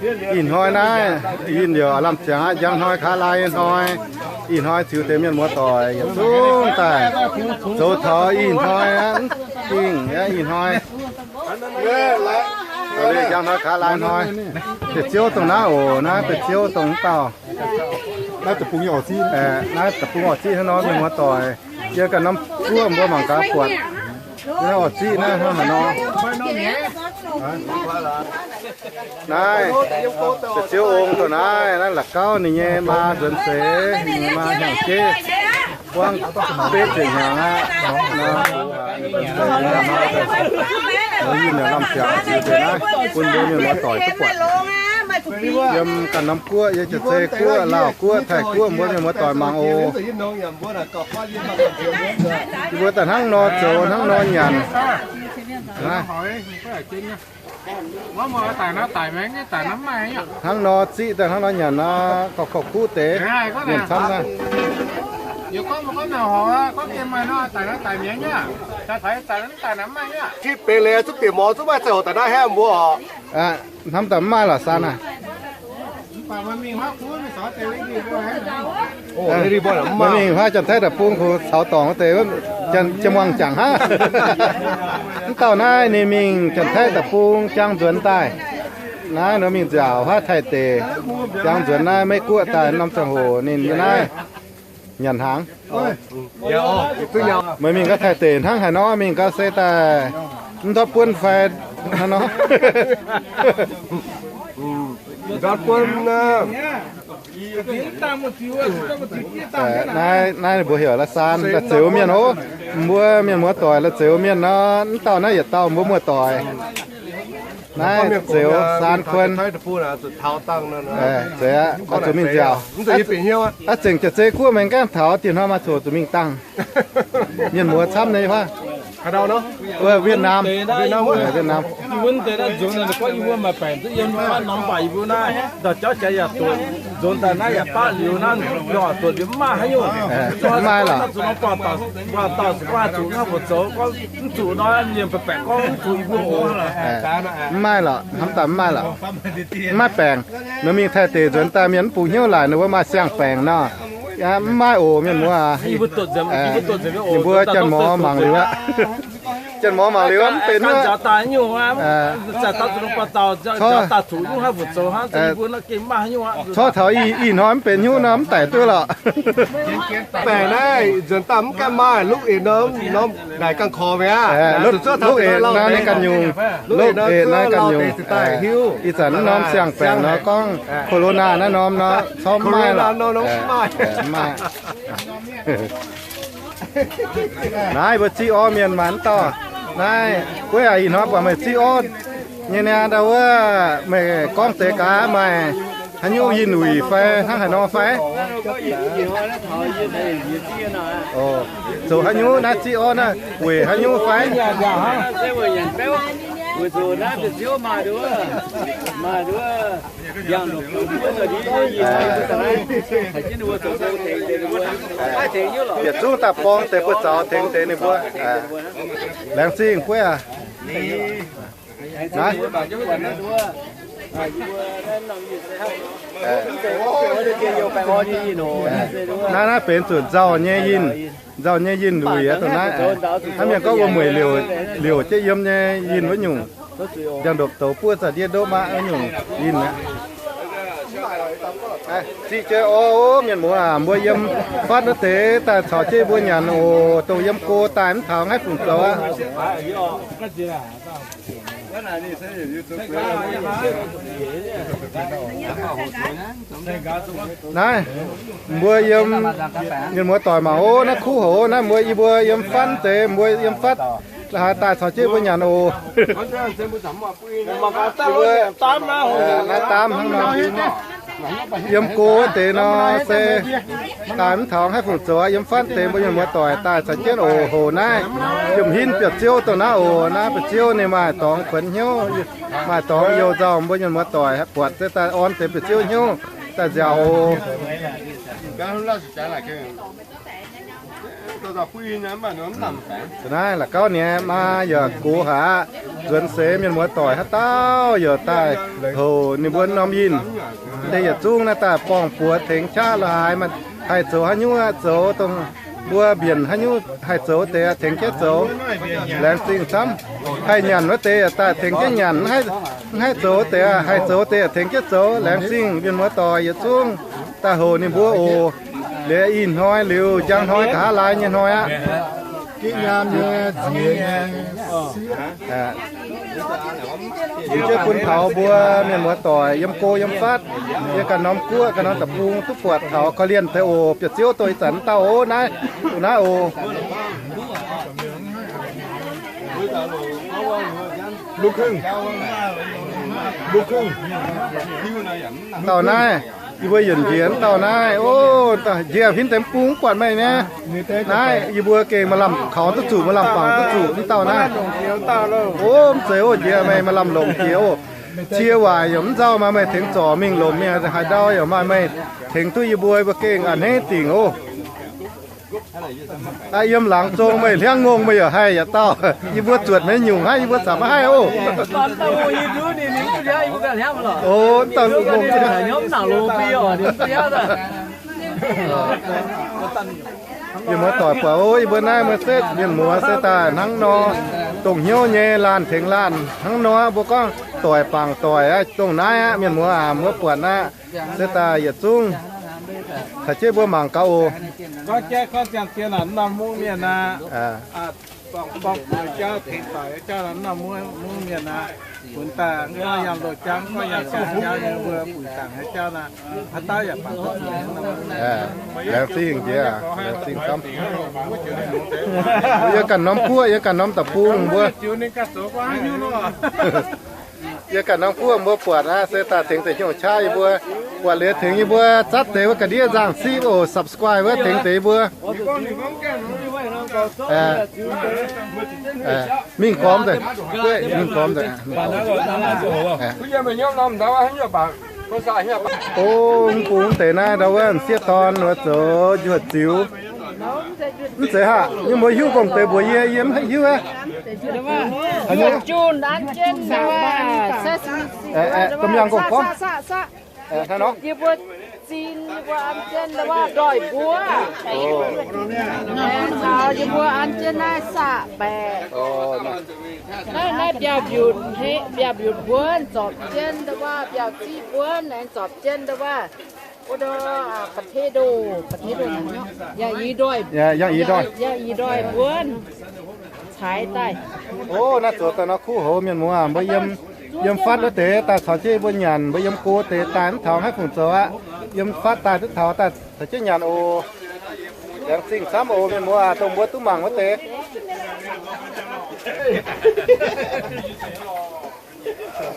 Ih hnoi naaiv yinh yaac lamh ziangx aqv. Njang hnoi kaav laai hnoi, ih hnoi ziux deix mienh muoz-doic yietc zungv daaih zoux taux ih hnoi aqv, mv dingh aqv. Ih hnoi njang hnoi kaav laai hnoi, deix ziouv dongh naaiv oc. Naaiv deix ziouv dongh mv dauh, naaiv deic-bung orqc ziqv hnangv nor, mienh muoz-doic yiem ganh norm guoqv mbuo mangc gaax buatc. Naaiv orqc ziqv naaiv hnangv haaix nor. Naaiv deix ziouv ong dongh naaiv, naaiv la'gauv ninh nyei maa nzuonx seix, ninh maa hnyangx-jeiv buangv betv ziepc hnyangx aqv. Yinh yaac lamh ziangx ziux deix naaiv bun mbuo mienh muoz-doic duqv buatc. Yiem ganh norm guoqv, yiem Jaav-Zei guoqv, Laauh guoqv, Taiv guoqv, mbuo mienh muoz-doic mangc oc. Yie mbuo daaih hnangv nor zoux, hnangv nor nyanc. Hnangv nor ziqv daaih hnangv nor nyanc nor, gorqv-gorqv kuv deix mienh camv naaiv. Hnamv daaih mv maaih lorqc, Saan aac. Ninh mingh huaav Janx-Taiv deic-bung kungx caux dorngc wuov deix, jien-muangh jangc hnangv. Mv dauh naaiv ninh mingh Janx-Taiv deic-bung jangx nzuonx daaih. Naaiv nor mingh nziaauc huaav Taiv deic, jangx nzuonx naaiv Meiv Guoqv daaih norm ziangh hoc ninh yiem naaiv nyanc hnaangx. Meih mingh gau Taiv deic hnangv haaix nor, mingh gau se daaih mv ndortv buonv fai hnangv nor? Naaiv, naaiv ninh mbuo heuc la'saan, la'zeux mienh ov. Mbuo mienh muoz-doic la'zeux mienh nor, mv dauh naaiv yietc dauh mbuo muoz-doic. Naaiv zeux Saan Kuon. Zuqc mingh nziaauc. Aav zengc Jaav-Zei guoqv meih gaengh taux, dieh hnoi maaih coc zuqc mingh dangh. Mienh muoz camv nyei huaav. Wuov Vietnam. Vietnam. Yie mbuo deix naaiv nzuonx naaic, gorngv yie mbuo maaih baengc duqv yiem norm baac yie mbuo naaiv ndau jauv jaax yaac duqv nzuonx daaih naaiv yaac baqv liuz naaiv, ndortv duqv liuz mv maaih haaix nyungc. Mv maaih lorqc. Zuqc nor buatc dauh, buatc dauh zuqc mv haih fu'zoux, gorngv mv zuqc nor, mienh baeqc baeqc gorngv mv zuqc yie mbuo oc. Mv maaih lorqc, hnamv daaih mv maaih lorqc. Mv maaih baengc. Ninh mingh Taiv deic nzuonx daaih mienh mv bungx hnyouv laaic ninh mbuo maaih siang-baengc nor. Mv maaih oc, mienh muoz aac. Ninh mbuo janx-mor mangc liuz aqv. Janx-mor mangc liuz mv benx hnyouv. Corc taux ih hnoi mv benx hnyouv nor mv daic duqv lorqc. Baengc naaiv nzuonx daaih mv gaengh maaih, lov eix nor, norm naaic ganh korv mi'aqv. Lov eix naaiv ganh nyungc, lov eix naaiv ganh nyungc. Ih zanc mv norm siang-baengc nor, gorngv corona naaiv norm nor, corc mv maaih lorqc. Mv maaih. Naaiv mbuo ziqv orv mienh maanc dauh. Naaiv, gueiv aac, ih hnoi buatc meih ziqv orv nyei niaa, ndau wuov meih gorngv deix gaax maaih haaix nyungc yinh wuic fai hnangv haaix nor fai? Zoux haaix nyungc naaiv ziqv orv naaiv weic haaix nyungc fai? Yietc zungv daaih borng deix buoz zaux tengx deix ninh mbuo. Laengz zingh gueiv aac. Naaiv, naaiv benx zuqc nzauh nyei yinh, nzauh nyei yinh wuic aqv. Dongh naaiv, hnangv mienh gorngv wuom-mueic liouc, liouc jienv yiem nyei yinh wuov nyungc. Njang-ndopv douz buov za'ndiev ndopv maqv wuov nyungc yinh aqv. Ziqv jienv orv, mienh muoz aac, mbuo yiem fatv wuov deix daaih caux jienv mbuo nyanc oc. Dongh yiem go daaih mv taux haaix fungc zoux aqv. Naaiv, mbuo yiem, mienh muoz doic mangc ov, naaiv kuv houc naaiv, mbuo yie mbuo yiem fatv deix, mbuo yiem fatv la'haaix daaih caux jienv mbuo nyanc oc. Naaiv daamv hnangv nor. Yiem go wuov deix nor se daaih mv taux haaix fungc zoux aqv. Yiem fatv deix mbuo mienh muoz doic daaih caux jienv oc. Hoc naaiv jomc hinv biauv-ziouv dongh naaiv oc. Naaiv biauv-ziouv ninh maaih dorngx kuonx hnyouv, maaih dorngx youh nzauh, mbuo mienh muoz doic buatc se daaih orn deix biauv-ziouv hnyouv daaih nziaauc oc. Naaiv la'gauv niaa, maa yaac gox haic aqv. Nzuonx seix mienh muoz doic haaix dauh yaac daaih houc ninh mbuo norm yinh. Deix yietc zungv naaiv daaih borngh buoz tengx qaqv lorz haaix, haih zoux haaix nyungc zoux dongh mbuo mbienc haaix nyungc haih zoux deix tengx jienv zoux, laengz zingh camv. Haih nyanc wuov deix yaac daaih tengx jienv nyanc, mv haih zoux deix, haih zoux deix tengx jienv zoux, laengz zingh mienh muoz doic yietc zungv daaih houc ninh mbuo oc. Liuz ih hnoi liuz njang hnoi nqa'haav laai nyei hnoi aqv. Yie jienv bun taux mbuo mienh muoz doic yiem go yiem fatv, yiem ganh norm guoqv ganh norm deic-bung duqv buatc taux korv-lienh deix oc. Biauv-ziouv dongh ih zanc dauh oc, naaiv, naaiv oc. Dauh naaiv, yie mbuo yienc njiec dauh naaiv oc. Njiec huin deix mv bung mv buatc meih nyei. Naaiv yie mbuo gengh maaih lamh kaux duqv zuqc, maaih lamh bangc duqv zuqc mv dauh naaiv. Oc, mv zeiz oc, njiec meih maaih lamh longc jiex oc. Cie waaic yaac mv nzauh maaih meih tengx zorc mingh lomc mingh haaix ndau yaac maaih meih tengx duqv yie mbuo, yie mbuo gengh a'hneiv dingc oc. Yiem laangz zong meih hliangv ngongh meih yaac haih yaac dauh. Yie mbuo zuotc meih nyungc hnangv, yie mbuo camv maiv haih oc. Oc, dauh ngongh mienh muoz doic buatc oc, yie mbuo naaiv mbuo setv mienh muoz se daaih hnangv nor, dongh hnyouv nyei laanh tengx laanh hnangv nor, mbuo gorngv doic bangc doic aqv. Dongh naaiv aqv, mienh muoz aac, mbuo buatc aqv. Se daaih yietc zungv caux jienv mbuo mangc gaax oc. Gorngv jaiv gorngv ziangh zien naaic norm mungv mienh aqv. Dorngh dorngh jauv tengx doic jauv naaic norm mungv mienh aqv. Funx daaih gorngv yangh loz jauv gorngv yangh jauv nyei mbuo buic zaangc nyei jauv naaic, haaix dauh yaac bangc duqv zuqc. Laengz zingh jiex, laengz zingh camv. Yiem ganh norm guoqv, yiem ganh norm deic-bung mbuo, yiem ganh norm guoqv mbuo buatc aqv, se daaih tengx deix hnyouv qaqv yie mbuo buatc liuz tengx yie mbuo zatv deix wuov ga'ndiev nzangc siqv oc, subscribe wuov tengx deix yie mbuo. Mingh gormx nzengc, mingh gormx nzengc. O, mv bung deix naaiv ndau wuov m'sieqv dorn wuov zoux njuoqc ziux. Mv zeiz haac, yie mbuo hiuv gorngv deix mbuox yie, yie mv hiuv aqv. Domh mienh gorngv gorngv. Yie mbuo zinh, yie mbuo an jienv ndau wuov ndoih mbuov. Aengx taux yie mbuo an jienv naaiv saqc baeqc. Naaiv, naaiv mbiauz mbiutc, mbiauz mbiutc mbuonv zorpc jienv ndau wuov, mbiauz ziqv mbuonv aengx zorpc jienv ndau wuov. Wuov ndau, potato, potato, yangh i ndoih, yangh i ndoih mbuonv. Caaix daaih. O, naaiv zoux daaih nor kuv hoz mienh muoz aac, mbuo yiem, yiem fatv wuov deix daaih caux jienv mbuo nyanc, mbuo yiem go deix daaih mv taux haaix fungc zoux aqv. Yiem fatv daaih duqv taux daaih caux jienv nyanc oc. Laengz zingh camv oc mienh muoz aac, dongh mbuo duqv mangc wuov deix.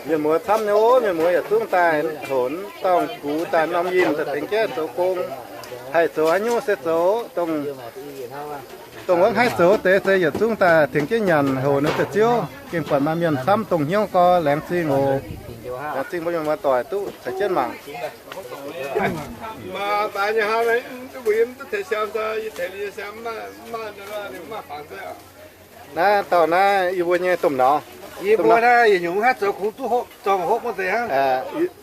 Mienh muoz camv nyei oc, mienh muoz yietc zungv daaih hoc dorngh gux daaih norm yinh daaih tengx jienv zoux gong. Haih zoux haaix nyungc se zoux, dongh wuov haih zoux deix se yietc zungv daaih tengx jienv nyanc hoc ninh deix ziouv. Gengh buatc maaih mienh camv dongh hnyouv gorx, laengz zingh oc. Laengz zingh mbuo mienh muoz doic duqv caux jienv mangc. Naaiv dauh naaiv yie mbuo nyei domh nauz. Yie mbuo naaiv yietc nyungc haaix zoux kungx duqv zorng hopv wuov deix hnangv.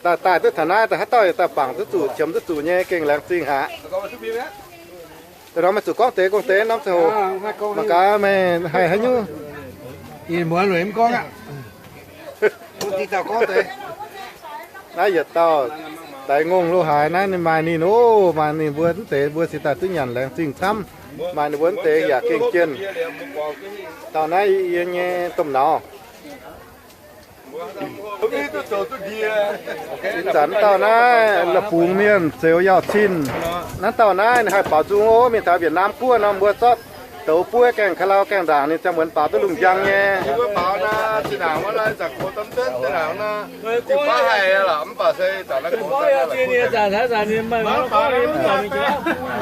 Daaih, daaih duqv taux naaiv, daaih haaix dauh yaac daaih bangc duqv zuqc, qiemx duqv zuqc nyei, gengh laengz zingh haic. Daaih nor meih zuqc gorngv deix gong deix norm ziangh hoc. Mangc gaax meih haih haaix nyungc. Ih muonz weic mv gorngv aqv. Bun deix dauh gorngv deix. Naaiv yietc dauh daix ngongh lo haaix naaiv ninh maaih ninh oc, maaih ninh mbuo mv deix mbuo cingx daaih duqv nyanc laengz zingh camv. Maaih ninh mbuo mv deix yaac gengh jienh. Dauh naaiv yie nyei domh nauz. Ih zanc dauh naaiv la'bungx mienh zeux Yaauh Cin. Naaiv dauh naaiv ninh haih baaux nzung oc. Mingh taux Việt Nam guoqv nor mbuo zorqv douz buov gaengh ka'lau gaengh ndaangc ninh ziangh muonz baaux duqv lungh njang nyei.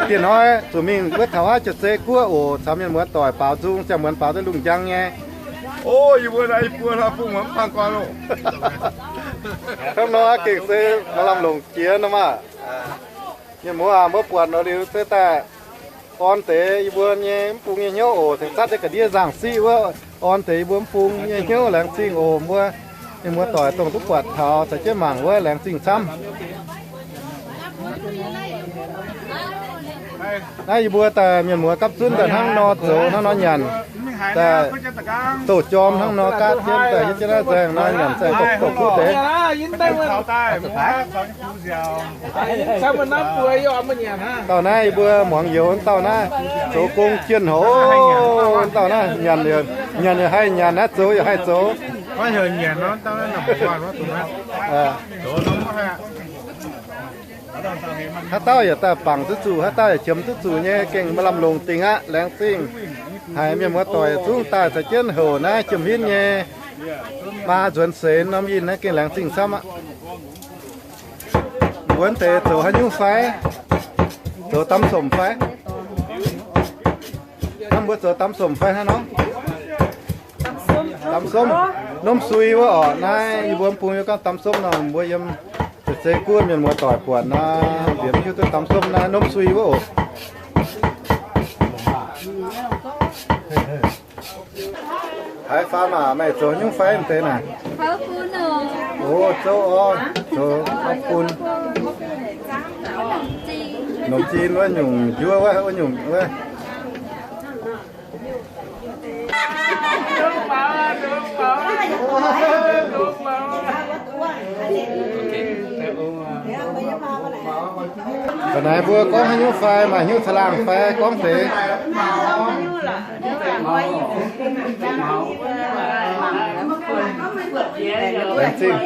Dieh hnoi zuqc mingh wuov taux haav Jiex-Zei guoqv oc, caux mienh muoz doic baaux nzung ziangh muonz baaux duqv lungh njang nyei. Hnangv nor gengh se maaih lamh longc jiex nor maah. Mienh muoz aac, mbuo buatc nor liuz se daaih orn deix yie mbuo nyei mv bung nyei hnyouv oc. Tengx zatv deix ga'ndiev nzangc siqv wuov, Orn deix yie mbuo mv bung nyei hnyouv laengz zingh oc mbuo. Mienh muoz doic dongh duqv buatc taux caux jienv mangc wuov laengz zingh camv. Naaiv yie mbuo daaih mienh muoz gapv zunv daaih hnangv nor zoux hnangv nor nyanc, daaih douz jorm hnangv nor gaatv jienv daaih hietv jienv naaiv nzaeng nor nyanc zaeng doqc doqc kuv deix. Dauh naaiv yie mbuo muangx youz dauh naaiv zoux gong jienh hoc, dauh naaiv nyanc, nyanc yaac haih nyanc naaiv, zoux yaac haih zoux. Haaix dauh yaac daaih bangc duqv zuqc, haaix dauh yaac qiemx duqv zuqc nyei, gengh maaih lamh longc dingc aqv. Laengz zingh haic mienh muoz doic yietc zungv daaih caux jienv houc naaiv jiem-hinv nyei maa nzuonx seix norm yinh naaiv gengh laengz zingh camv aqv. Mbuo deix zoux haaix nyungc fai? Zoux dam somc fai? Hnangv mbuo zoux dam somc fai hnangv nor? Dam somv, nomv sui wuov orqc. Naaiv yie mbuo mv bung yie gorngv dam somv nor, mbuo yiem zeiz guoqv mienh muoz doic buatc nor, mbienx hiuv duqv dam somv naaiv nomv sui wuov oc. Haiz faam aac, meih zoux nyungc fai m'deix naaic? O, zouv orv, zoux orv bun. Nongc zin wuov nyungc njuov wuov, wuov nyungc wuov. Ga'naaiv mbuo gorngv haaix nyungc fai, maaih hnyouv caangh laangh fai gorngv deix. Laengz zingh.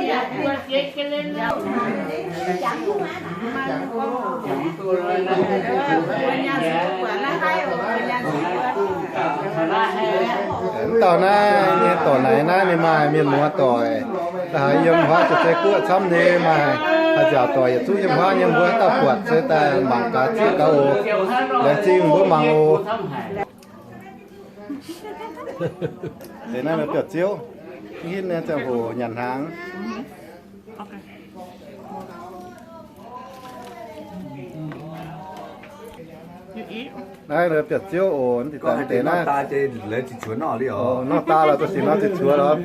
Mv dauh naaiv nyei dorc naaiv, naaiv ninh maaih mienh muoz doic, da'haiz yiem huaav zoux zei guoqv camv nyei, maaih haih nziaauc doic yietc zungv yiem huaav nyei, mbuo haaix dauh buatc se daaih mangc gaax zieqv gaax oc. Laengz zingh mbuo mangc oc. Deix naaiv biauv-ziouv, mv hitv nyei ziangh hoc nyanc hnaangx. Naaiv biauv-ziouv oc, deix naaiv. Nor daa lorqc, za'gengh nor ziqc cuoz lorqc.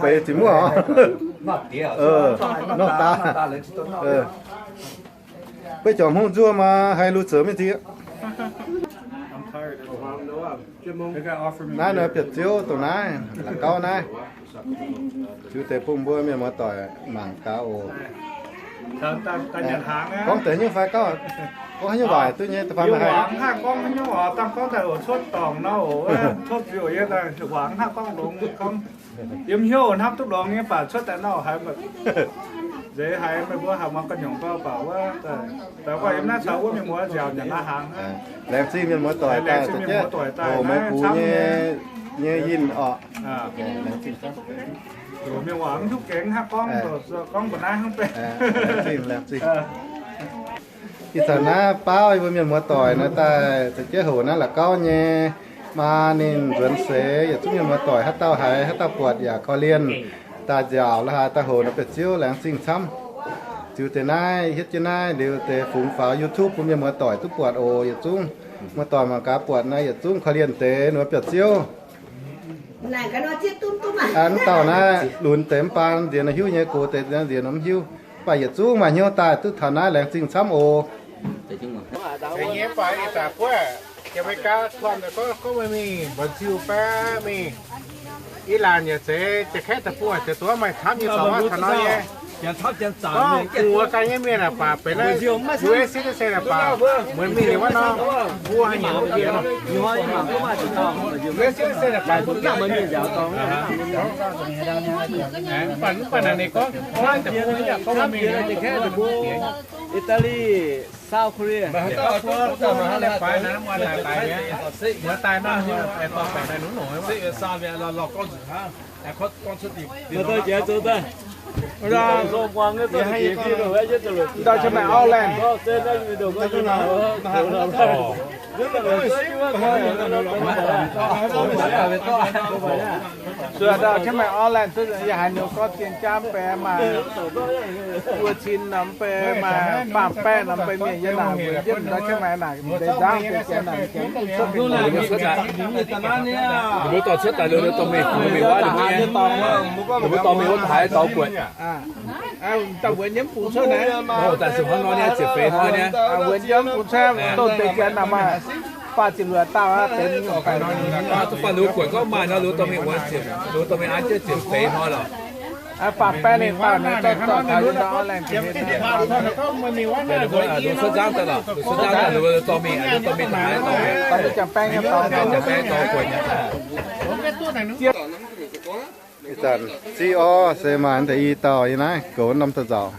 Beix ziqc muoqv oc. Nor daa. Beiv jangx hungh nzuov maah, haiz lui zoux mingh zieqv. Naaiv nor biauv-ziouv dongh naaiv, la'gauv naaiv. Ziux deix bun mbuo mienh muoz doic mangc gaax oc. Gorngv deix nyungc fai gauh, gorngv haaix nyungc waaic duqv nyei, da'faanh meih haih. Gorngv haaix nyungc oc, dangh gorngv daaih oc, cuotv dorngc nor oc, cuotv ziouc yie daaih waac hnangv gorngv longx gorngv. Yiem hnyouv hnamv duqv longx nyei, baac cuotv daaih nor haiz nzeix haiz meih mbuo haih muangx ga'nyungc gau baac wuov, daaih wuov yiem naaiv caux wuov mienh muoz nziaauc nyanc naaiv hnaangx. Laengz zingh mienh muoz doic daaih za'gengh hoc meih gux nyei yinh orqc. Mienh waac mv hiuv gengx hnangv gorngv, gorngv mbuo naaiv hnangv benx. Laengz zingh, laengz zingh. Ih zanc naaiv baauv yie mbuo mienh muoz doic naaiv daaih za'gengh hoc naaiv la'gauv nyei maa ninh nzuonx seix, yietc zungv mienh muoz doic haaix dauh haiz haaix dauh buatc yaac korv-lienh daaih nziaauc la'haaix daaih hoc naaiv biauv-ziouv laengz zingh camv. Ziux deix naaiv hietv jienv naaiv liuz deix fungx faaux YouTube bun mienh muoz doic duqv buatc oc. Yietc zungv muoz doic mangc gaax buatc naaiv yietc zungv korv-lienh deix naaiv biauv-ziouv. Aa, mv dauh naaiv lunx deix mv baan nziex nor hiuv nyei, gox deix nziex nor mv hiuv. Mv baac yietc zungv maaih hnyouv daaih duqv taux naaiv laengz zingh camv oc. Nyei baac ih zanc buov, America tuan gorngv, gorngv meih mingh mba'nziu baeqv mingh Ilan yaac zeiz, Ja'kaev deic-bung yaac zeiz, duqv maaih camv nyei, caux wuov taux nor nyei. Gorngv gu'nguaaz ganh nyei mienh aah baac benx naaiv U S citizen aah baac, meih mingh liuz wuov nor, mbuo haaix nyungc mv bieqc nor. U S citizen aah baac mbuo mv baac, mv baac naaic ninh gorngv, gorngv deic-bung nyei, gorngv mingh Italy, South Korea. Suonc ndau qiemx maaih online, yie haiz ninh gorngv zien jaa mv bei maaih buo cin nor, mv bei maaih faam-baeqv nor, mv bei mienh yiem naaic, mbuo yiem ndau qiemx maaih naaic, deix nzangv deix jienv naaic, mbuo dorh cuotv daaih liuz, liuz dorh mingh, mingh wuov, mbuo dorh mingh wuov haaix dorh guatc. Dauh mbuo nyiemv bungx cuotv naaiv. Daaih siouc hnangv nor nyei, ziepc feix hnoi nyei. Mbuo nyiemv bungx cuotv, dongh deix jienv naaic maaih faah ziepc luoqc dauh aqv, benx nyungc baeqc. Zuqc faanh liuz guatc gorngv maaih nor, liuz dorh mingh wuov ziepc, liuz dorh mingh an jienv ziepc feix hnoi lorqc. Faam-baeqv ninh dauh naaic, dauh taux yie ndau orv laengh jiex. Liuz cuotv nzangv daaih lorqc, liuz cuotv nzangv daaih liuz dorh mingh, liuz dorh mingh taux naaiv dorh mingh. Jangx baengv nyei dorngx, jangx baengv dorngx guatc nyei. Ih zanc ziqv orv se maaih deix i dauh yiem naaiv goux norm da'nzauc.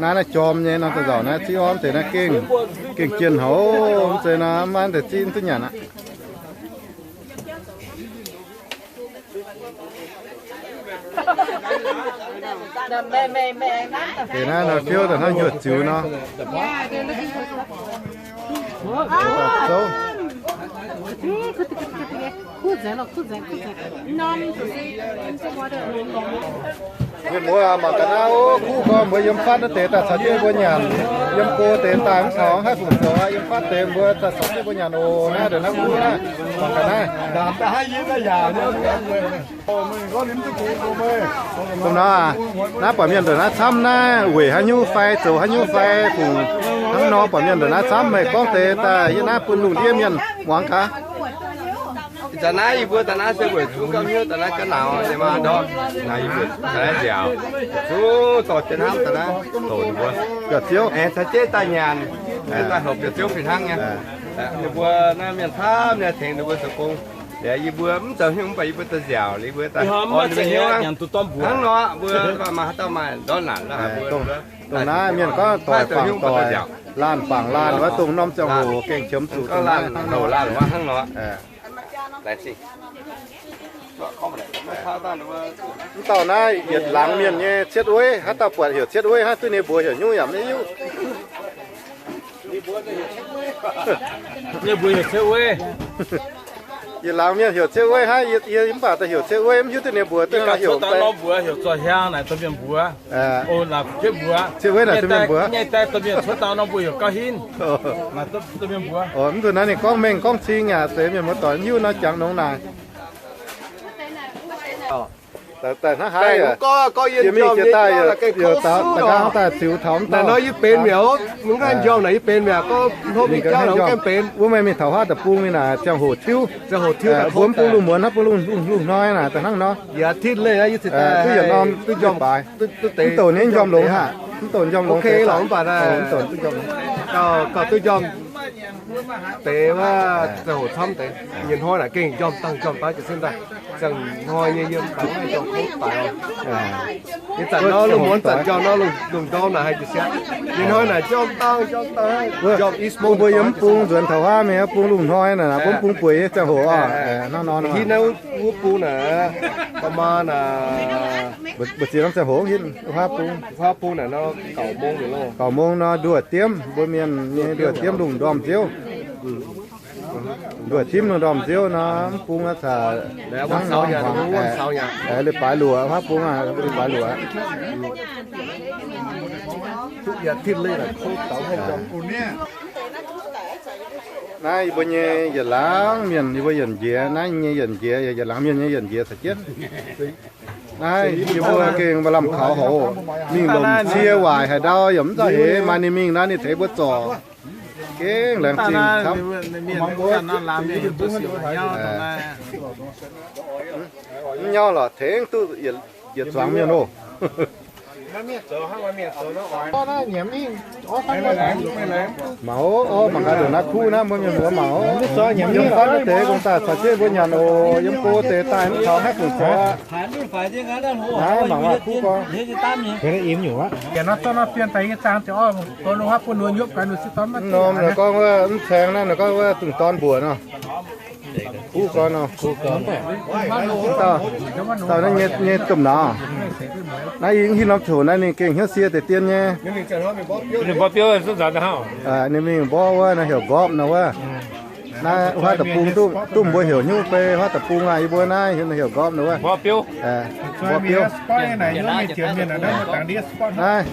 Naaiv naaiv jorm nyei norm da'nzauc naaiv, ziqv orv deix naaiv gengh, gengh jienh haic, mv zeiz naaiv maaih deix ziqv duqv nyanc aqv. Deix naaiv nor fiouv daaih hnangv nyuoqc ziux nor. Mienh muoz mangc gaax naaiv, o, kuv gorngv mbuo yiem fatv naaiv deix daaih caux jienv mbuo nyanc, yiem go deix daaih mv taux haih fungc zoux aqv. Yiem fatv deix mbuo daaih caux jienv mbuo nyanc oc. Naaiv ndongc naaiv kuv naaiv, mangc gaax naaiv. Dongh naaiv, naaiv buatc mienh ndongc naaiv camv naaiv, weic haaix nyungc fai zoux haaix nyungc fai fungc hnangv nor, buatc mienh ndongc naaiv camv. Meih gorngv deix daaih yie naaiv bun lungh ndiev mienh muangx gaax. Ih zanc naaiv yie mbuo daaih naaiv se weic zuqc gauh hnyouv daaih naaiv ga'nauz nyei maa ndortv, naaiv yie mbuo daaih naaiv nziaauc, zuqc dorh jienv hnamv daaih naaiv doqc ninh mbuo, caux jienv daaih nyanc, daaih hopc caux jienv fih hnangv nyei. Ninh mbuo naaiv mienh camv nyei tengx ninh mbuo zoux gong. Liuz yie mbuo mv zoux hnyouv mv baac yie mbuo daaih nziaauc, yie mbuo daaih orn ninh mbuo hnyouv hnangv nor, mbuo maaih haaix dauh maaih ndortv naanc la'haaix mbuo dongh naaiv mienh gorngv doic bangc doic, laanh bangc laanh wuov, dongh norm ziangh hoc gengh qiemx zuqc dongh naaiv hnangv nor. Mv dauh naaiv yietc laangz mienh nyei cietv weiv, haaix dauh buatc heuc cietv weiv hnangv, duqv ninh mbuox heuc nyungc yaac maiv hiuv. Ninh mbuox heuc cietv weiv. Yietc laangz mienh heuc cietv weiv hnangv, yie mv baac daaih heuc cietv weiv, mv hiuv duqv ninh mbuox duqv heuc. Norm mbuox heuc Zuoqc Hiaang naaic, dorh mienh mbuox. Cietv weiv naaic dorh mienh mbuox. Nyei daaih dorh mienh cuotv dau norm mbuo heuc Gauv Hinv. Mv zuqc naaiv ninh gorngv mengh gorngv cing yaac deix mienh muoz doic hiuv nor jangx nongx naaic. Daaih hnangv haaix, jiex mingh jiex daaih, daaih ziux taux mv dauh. Nor yie benx mi'aqv, mv gaengh njormh naaic yie benx mi'aqv, gorngv hnopv mingh jauv naaic mv gaengh benx. Wuov meih mingh taux haav da'bung mingh naaic ziangh hoc tiuv. Mbuo mv bung lungh muonz hnangv, bung lungh hnoi naaic daaih hnangv nor. Duqv yietc norm duqv baaix. Mv douc ninh njormh longx haic. Mv douc njormh longx. Mv douc duqv njormh longx. Deix wuov ziangh hoc camv deix, nyei hnoi naaic gengh njormh dangh njormh daaih jiez sin daaih. Ziangh hnoi nyei yiem daaih njormh kouv daic. Ih zanc nor lungh muonz zanc njormh nor lungh ndorm naaic haih jiez sin. Nyei hnoi naaic njormh dangh njormh daaih, njormh i mbuo yiem mv bung nzuonx taux huaav mingh, bung lungh hnoi naaic, bun bung bueix nyei ziangh hoc oc. Hnangv nor, hitv naaiv wuov bung naaic, ประมาณ naaic, mbu'ziex norm ziangh hoc hitv huaav bung. Huaav bung naaic nor, เก้าโมง nor nduoh diemv, mbuo mienh nyei nduoh diemv lungh ndorm nziouv. Nduoh timv lungh ndorm nziouv nor, mv bung aqv caux hnangv nor, leiz-baaix luoqc, huaav bung aqv, leiz-baaix luoqc. Naaiv yie mbuo nyei yietc laangz mienh, yie mbuo yietc njiec, naaiv nyei yietc njiec, yietc laangz mienh nyei yietc njiec caux jienv. Naaiv yie mbuo gengh maaih lamh kaux hoc, mingh lomc cie waaic haaix ndau yaac mv zauh heix, maaih ninh mingh naaiv ninh tengx mbuo zorc. Gengh laengz zingh camv. Mv nyauv lorqc, tengx duqv yietc zuangx mienh oc. Mangc oc, mangc gaax ndongc naaiv kuv naaiv, mbuo mienh muoz mangc oc. Yiem fatv deix gong daaih caux jienv mbuo nyanc oc. Yiem go deix daaih mv taux haih fungc zoux aqv. Naaiv mangc maaih kuv gorngv. Mv norm gorngv wuov mv caeng naaiv, gorngv wuov dungz dorn mbuoqc nor. Kuv gorngv nor. Dauh naaiv nyei domh nauz. Naaiv yie mv hiuv norm ziangh hoc naaiv ninh gengh hnyouv sie deix dien nyei. Ninh mborqv wuov naaiv heuc mborqv nor wuov. Naaiv huaav deic-bung duqv mbuo heuc hnyouv fai huaav deic-bung aqv, yie mbuo naaiv heuc, heuc nqormh nor wuov. Mborqv biouv. Naaiv,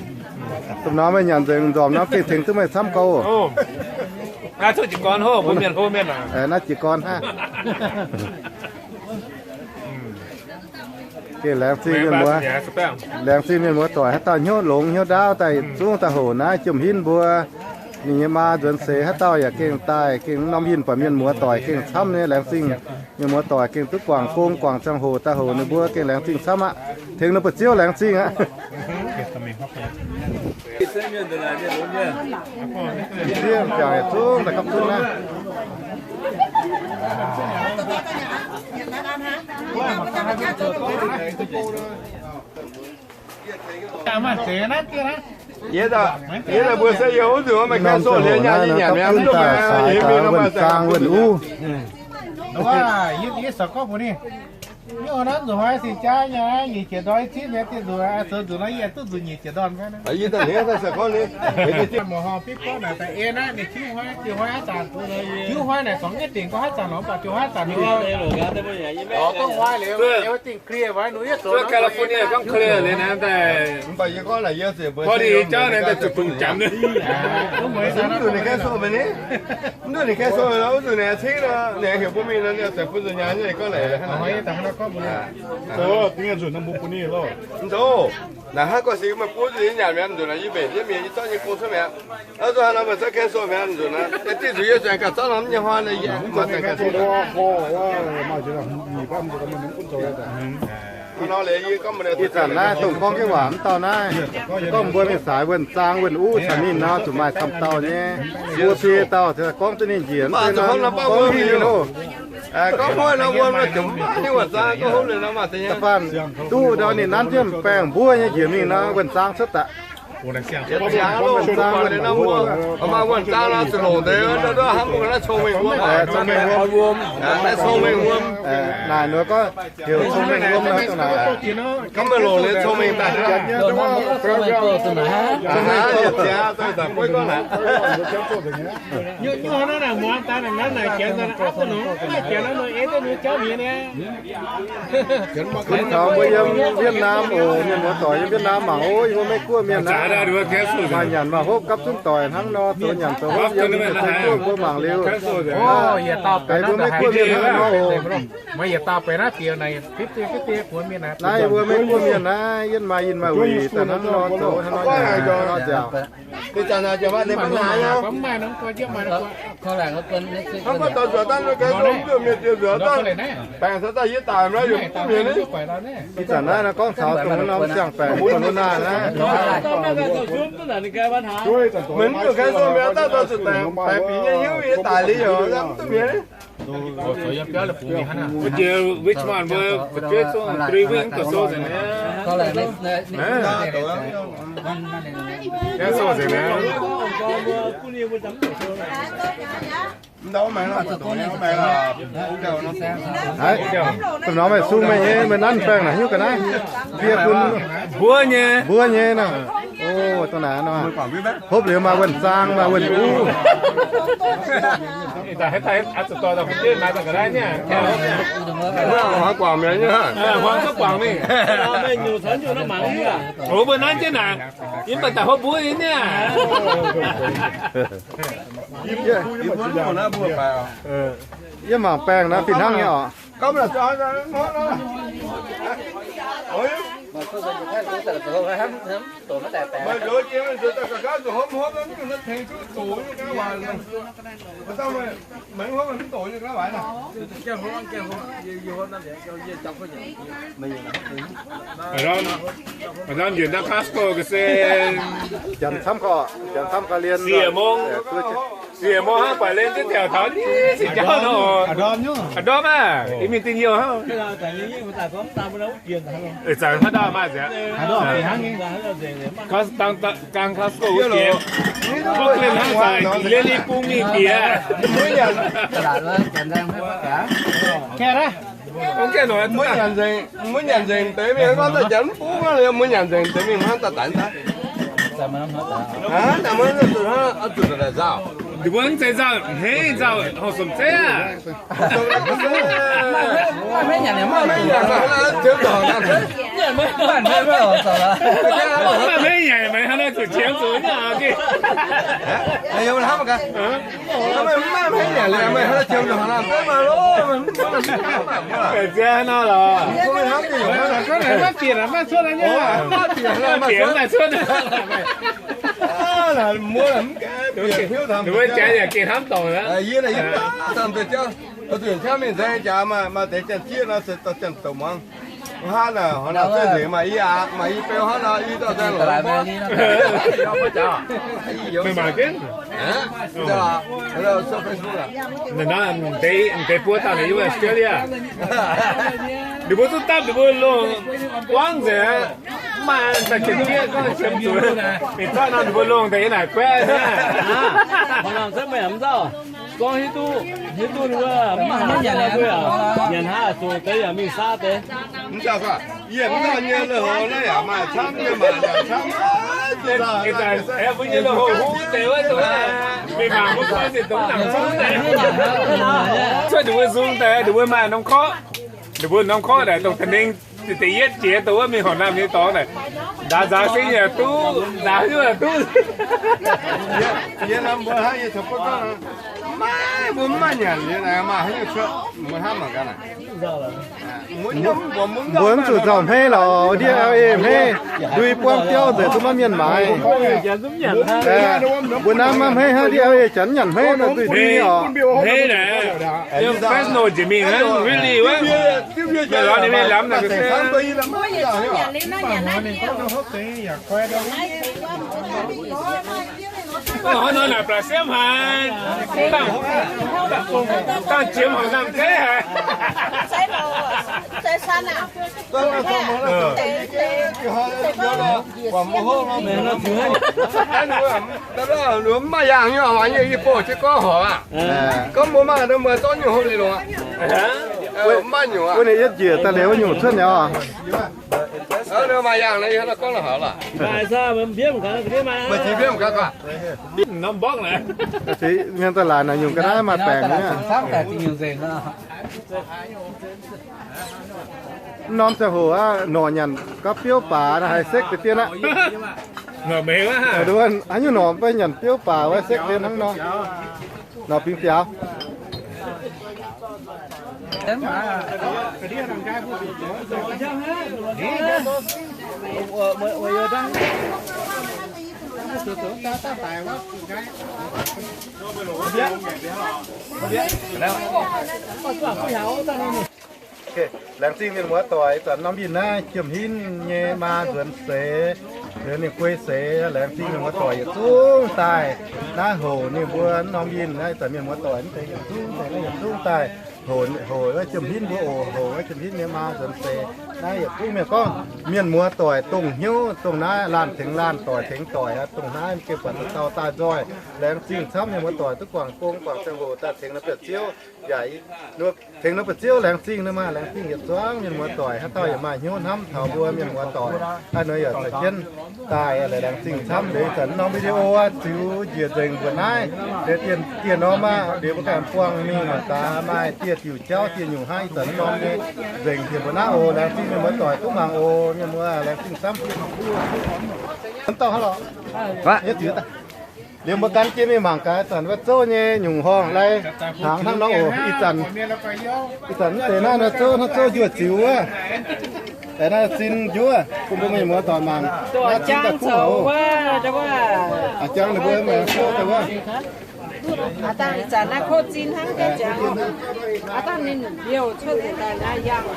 domh norm meih nyanc nzengc nzormc nor gengh tengx duqv meih camv gouv. Naaiv jiez gorn hnangv. Gengh laengz zingh mienh muoz, laengz zingh mienh muoz doic haaix dauh hnyouv longx hnyouv ndaauv daaih yietc zungv daaih hoc naaiv Jiem Hinv mbuo. Ninh nyei maa nzuonx seix haaix dauh yaac gengh daaih, gengh norm hinh buatc mienh muoz doic gengh camv nyei. Laengz zingh mienh muoz doic gengh duqv guangc gong guangc ziangh hoc daaih hoc ninh mbuo gengh laengz zingh camv aqv. Tengx ninh mbuo ziouv laengz zingh aqv. Ndiev jangx yietc zungv daaih gapv zunv naaiv. Yie daaih, yie daaih mbuo se yie wuov nzunc meih gaengh soh liuz nyaanh nyei nyanc mi'aqv, mv duqv meih, yie mingh nor maaih za'gengh wuonh uv. Yie, yie sorc gorngv mbuox ninh, yie naaiv nzunc hnoi se jaav nyei, nyic jiex ndorn zipv mi'aqv, dieh nzunc zoux nzunc nor yie duqv nzunc nyic jiex ndorn fai. Yie daaih liuz daaih sorc gorngv ninh, mv horngh fitv gorngv naaic daaih en aqv, ninh tiuv hnoi, tiuv hnoi haav zanc, tiuv hnoi naaic zorngx nyei dingc gorngv haav zanc nor, mv baac tiuv hnoi haav zanc nor, gorngv hnoi liuz, dingc clear mv baac yie gorngv naaic yie ziouc mbuo jauv naaiv daaih zuqc dungx janx. Mv duqv ninh gaengh soh mingh, mv duqv ninh gaengh soh nor, wuov nzunc ninh cingv nor, ninh heuc bun mingh nor, ninh oix zuqc bun zuqc nyanc nyei lorqc. Mv zoux, naaic hnangv gorngv se meih bun zuqc yie nyanc mi'aqv, mv nzunc naaic yie mbenc jienv mienh nyei zorqv nyei gong cuotv mi'aqv. Aa, zuqc haaix nor meih zorqv gaengh soh mi'aqv, mv nzunc naaiv, diev zuqc yie zuqc ganh zorqv norm nyei hnoi naaic, yie maaih za'gengh Ih zanc naaiv dongh gorngv jienv waac mv dauh naaiv, gorngv mbuo mingh saaix wuonh zaang wuonh uv caux ninh nor, zuqc maaih camv dauh nyei. Mbuo biei dauh gorngv duqv ninh njiec, gorngv mv hiuv loh. Da'faanh duqv nor ninh nanv jienv baengh mbuo nyei njiec mingh nor, wuonh zaang cuotv daaih. Maaih wuonh zaang nor zuqc longc deix, cong-mengh wuom, cong-mengh wuom. Naaic nor gorngv heuc cong-mengh wuom nor dongh naaic. Gorngv meih longc liuz cong-mengh daaih, cong-mengh yietc ziangx daaih buov gorngv naaic. Mbuo taux mbuo yiem Vietnam oc, mienh muoz doic yiem Vietnam mangc oc, yie mbuo Meiv Guoqv mienh aqv. Maaih nyanc maaih hopv gapv zunv doic hnangv nor, zoux nyanc zoux hopv yiem Meiv Guoqv mbuo mangc liuz. Haiz mbuo Meiv Guoqv mienh hnangv nor oc. Naaiv yie mbuo Meiv Guoqv mienh naaiv, yie maaih yinh maaih wuic daaih hnangv nor zoux hnangv nor nyanc nor nziaauc. Ih zanc naaiv nor gorngv taux dongh norm siang-baengc mbuo norm naaiv naaiv. Mv jiex Richmond mbuo fu'jueiv zungv three wing da'sou nzengc mi'aqv. Da'sou nzengc mi'aqv. Haiz, da'nor meih sung meih nyei, meih nanv baengh naaic hiuv ga'naaiv. Fiev bun mbuov nyei, mbuov nyei nor. O, dongh naaic nor. Hopv liuz maaih wuonh zaang, maaih wuonh uv. Mbuo nanv jienv naaic, yie mv baac daaih hopv mbuov nyei niaa. Yie mangc baengh naaiv fih hnangv nyei oc. Maaih norm njiec naaiv Costco ga'sie. Janx camv gorqv, janx camv gorqv lienh. Siec mong, siec mong hnangv baac lienh jienv taux taux nyei sic jauv nor. A'ndorm aqv, yie mingh dinh youh hnangv. Ih zanc haaix dauh maaih nzengc? Dang, dang Costco wuov jiex, Brooklyn hnangv zaaic, lienh i bung mingh bieqc. Mbuo nyanc nzengc deix mingh hnangv daaih janx mv bung aqv, mbuo nyanc nzengc deix mingh hnangv daaih danx daaih. Hnangv daaih mbuo zuqc hnangv zuqc daaih nzaaux. Ninh mbuo mv zeiz nzauh hmeiv, nzauh horqc somc zeiv aqv. Maaih hmeiv nyanc meih hnangv naaiv zuqc qiemx zuqc nyei. Bieqc nziaaux nor lorqc. Bieqc maaih cuotv. Ninh mbuo jaax yaac geh hnamv dorngc aqv. Mingh nzengc jaax maaih deix janx-jieqv nor, se dorh janx-douc muangx. Hnangv naaic, hnangv naaic, zengc maaih i aqv, maaih i beu hnangv naaic, i dauh nzaeng lorqc. Meih mangc jienv. Naaiv deix, deix buo dauh naaic yiem Australia. Ninh mbuo duqv dapv ninh mbuo lungh wangv nzengc aqv. Mv maaih daaih qiemx jieqv gorngv qiemx zuqc. Mingh zorqv nor ninh mbuo lungh deix yiem naaic guaeqv aqv. Gorngv hiuv duqv, hiuv duqv ninh wuov mv maaih haaix nyanc, nyanc haaix zuqc deix yaac mingh saav deix. Mv dauh nyei la'houc naaiv yaac maaih camv nyei, maaih camv. Mbuo nyei la'houc huv deix wuov, mingh mangc mbuo koi ziepc dongh mv nangc zungv daaih. Cuotv ninh mbuo nzung daaih, ninh mbuo maaih norm korqv. Ninh mbuo norm korqv naaic dongh taux ningv deix yietv jiex dongh wuov mingh horqc naamh nyei dorngx naaic. Nzaaux nzaaux se yaac duqv, nzaaux hiuv yaac duqv. Yie norm mbuo hnangv yie caux mbuo gorngv, maiv, mbuo mv maaih nyanc liuz naaic, maaih haaix nyungc cuotv, mbuo hnamv mangc gaax naaic. Mbuo mv zuqc nzauh hmeiv lorqc, ndiev L A hmeiv, ndui buangv biauv nzengc duqv maiv mienh maaiz. Mbuo naaiv maiv hmeiv hnangv, ndiev L A janx nyanc hmeiv nor, ndui ndui oc. Hmeiv naaic, yiem Fresno jiex mingh hnangv, really wuov. Mienh lorz ninh mingh lamz naaic ga'sie. Hnoi naaic ba'siemv haic, dangh jiex horqc naamh zeiv haic. Mv maaih yaangh nyei, yie boh jienv gorngv horpc aqv. Gorngv mbuo maaih, mbuo zorqv nyungc hlo liuz longc aqv. Mv maaih nyungc aqv. Wuov ninh yietv njiec daaih liuz wuov nyungc cuotv nyei oc. Maaih yaangh naaiv, yie hnangv gorngv la'haux lorqc. Meih ziex mbienv gaax, norm mborqv naaic. Mienh daaih laaic naaic nyungc ga'naaiv maaih baengc nyei. Mv norm ziangh hoc aqv, norqc nyanc gapv biouv baac naaiv haih sekv deix dien aqv. Haaix nyungc norqc mv baac nyanc biouv baac wuov sekv dien hnangv nor. Norqc bingx biaux. Laengz zingh mienh muoz doic, ih zanc norm yinh naaiv Jiem Hinv nyei maa nzuonx seix, liuz ninh guei seix. Laengz zingh mienh muoz doic yietc zungv daaih naaiv hoc ninh mbuo norm yinh naaiv. Ih zanc mienh muoz doic mv deix yietc zungv daaih, yietc zungv daaih hoc, hoc wuov Jiem Hinv mbuo oc, hoc wuov Jiem Hinv nyei maa nzuonx seix. Naaiv yietc zungv mienh gorngv mienh muoz doic dongh hnyouv dongh naaiv, laanh tengx laanh, doic tengx doic aqv. Dongh naaiv mv gaengh buatc dauh dauh daaih nzoih. Laengz zingh camv mienh muoz doic duqv guangc gong guangc ziangh hoc daaih tengx naaiv buoz-ziouv. Yaac tengx naaiv buoz-ziouv laengz zingh, naaiv maaih laengz zingh yietc zungv mienh muoz doic. Haaix dauh yaac maaih hnyouv hnamv taux mbuo mienh muoz doic, haaix nor yaac za'jienv daaih. Laengz zingh camv. Liuz ih zanc norm video ziux njiec nzengc mbuo naaiv. Liuz dieh norm aqv, liuz mbuo ganh buangh mingh mangc gaax maaih dieh diuc jauv dieh nyungc hnangv ih zanc norm nyei nzengc dieh mbuo naaiv oc. Laengz zingh mienh muoz doic duqv mangc oc. Mienh muoz laengz zingh camv. Liuz mbuo gan jienv mingh mangc gaax, ih zanc wuov zouv nyei nyungc horngh lai hnaangx hnangv nor oc. Ih zanc, ih zanc mv deix naaiv nor zouv, naaiv zouv njuov ziux wuov. Deix naaiv zinh njuov bun mbuo mienh muoz doic mangc. Naaiv zinh daaih kuv oc. A'jang ninh mbuo maengx kuv daaih wuov. A'dangh ih zanc naaiv kov zinh hnangv jienv ziangx. A'dangh ninh liouh cuotv nzengc daaih naaiv yangh.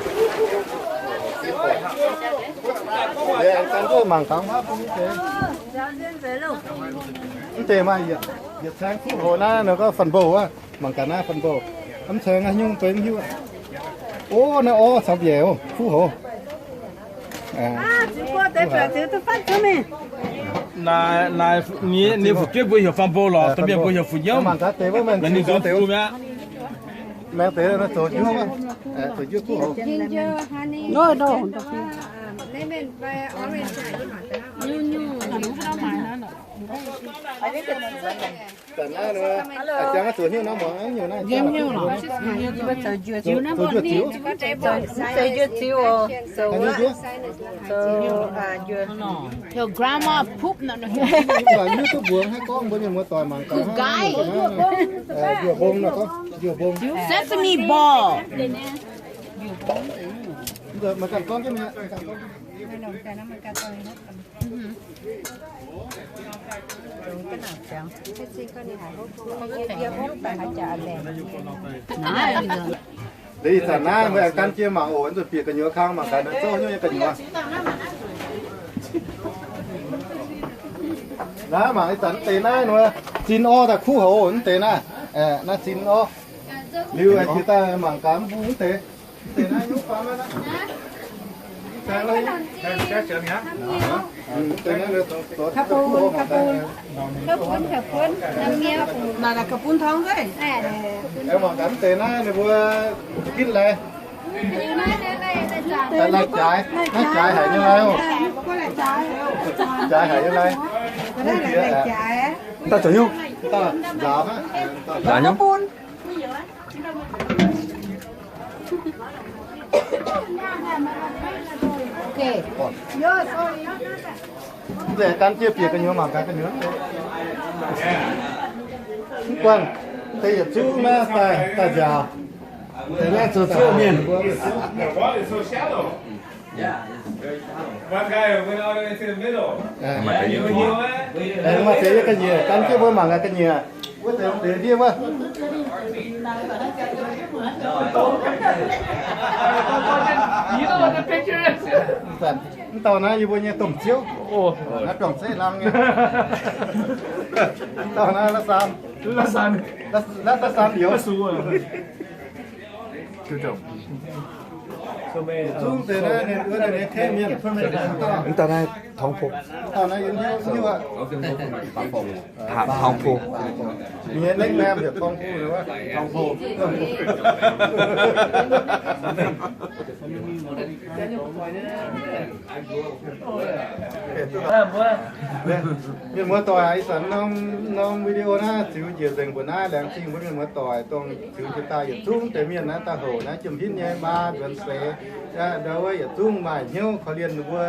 Mv deix maaih yietc, yietc caeng kuv hoc naaiv, ninh gorngv fun bowl wuov, mangc gaax naaiv fun bowl. Mv caeng haaix nyungc deix mv hiuv. O, naaiv orv caux mbiaec oc, kuv hoc. Naaiv, naaiv, ninh fu'jueiv mbuo heuc fun bowl lorqc, da'mienh mbuo heuc fu'nyiemv. Ninh zoux fu'jueiv mi'aqv. Maengx deix naaiv zoux njuov, zoux njuov kuv hoc. Zanc naaiv nor, a'jang zuqc hnyouv nor, muangx hnyouv naaiv. Zoux njuov ziux, zoux njuov ziux oc. Zoux, zoux, zoux, zoux grandma poop nor. Mbuo mienh muoz-doic mangc gaax. Njuov mbong nor, njuov mbong. Sesame ball. Mangc gaax gorngv jienv mi'aqv. Ndeic ih zanc naaiv mbuo aengx gan jienv mangc oc, nzunc bieqc gu'nyuoz kang mangc gaax naaiv zouv hnyouv nyei gu'nyuoz. Naaiv mangc ih zanc deix naaiv nor, zinh orv daaih kuv houc mv deix naaiv. Naaiv zinh orv. Liuz aengx jiex daaih mangc gaax mv bung mv deix. Mv deix naaiv nyungc faam naaiv. ข้าวปุ้น ข้าวปุ้น ข้าวปุ้น น้ำเงี้ยว Naaiv, naaiv ข้าวปุ้น ท้อง ด้วย. Aengx mangc gaax mv deix naaiv ninh mbuo ginv laih. Laih jaaix, naaiv jaaix haic nyei lai oc. Jaaix haic nyei lai. Dauh zoux hnyouv. Nzaaux haic nyei. Nzengc gan jienv bieqc gu'nyuoz mangc gaax gu'nyuoz. Mv buangh deix yietc zungv naaiv daaih, daaih nziaaux. Deix naaiv zoux zuoqv mienh. Maaih deix yie ga'nyiec, gan jienv mbuo mangc gaax ga'nyiec. Wuov deix ndiev wuov. Mv dauh naaiv yie mbuo nyei domh ziouv. Naaiv biangh zeiv hlang nyei. Mv dauh naaiv La'san. La'san youz. Zungv deix naaiv ninh wuov deix naaiv kengh mienh. Mv dauh naaiv Tong Pung. Mv dauh naaiv yie hnyouv aqv. Tong Pung. Ninh nyei nickname heuc Tong Pung. Tong Pung. Mienh muoz-doic, ih zanc norm, norm video naaiv ziux njiec nzengc mbuo naaiv. Laengz zingh mbuo mienh muoz-doic dongh ziux jiex daaih yietc zungv deix mienh naaiv daaih houc naaiv jiem-hitv nyei maa nzuonx seix. Ndau wuov yietc zungv maaih hnyouv korv-lienh ninh mbuo,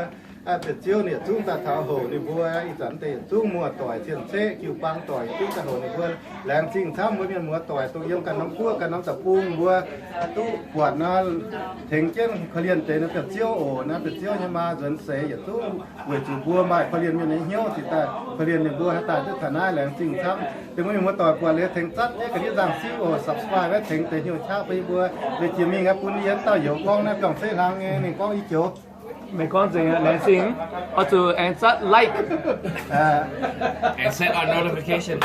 bieqc ziouv yietc zungv daaih taux houc ninh mbuo. Ih zanc deix yietc zungv muoz-doic cien-ceqv jiu-baang doic yietc zungv daaih houc ninh mbuo. Laengz zingh camv mbuo mienh muoz-doic dongh yiem ganh norm guoqv ganh norm deic-bung mbuo duqv buatc nor, tengx jienv korv-lienh deix naaiv bieqc ziouv oc. Naaiv bieqc ziouv nyei maa nzuonx seix yietc zungv weic zuqc mbuo maaih korv-lienh mienh nyei hnyouv cingx daaih korv-lienh ninh mbuo haaix daaih duqv taux naaiv. Laengz zingh camv. Deix mbuo mienh muoz-doic buatc liuz tengx zatv jienv ga'ndiev nzangc siuv oc, subscribe, tengx deix hnyouv qaqv bun yie mbuo. Liuz jiex mingh aeqv, bun yie dauh youz gorngv naaiv biangh zeiv hlang nyei ninh gorngv i joux. Meih gorngv nzengc, laengz zingh. Oix zuqc aengx zatv like and set on notification.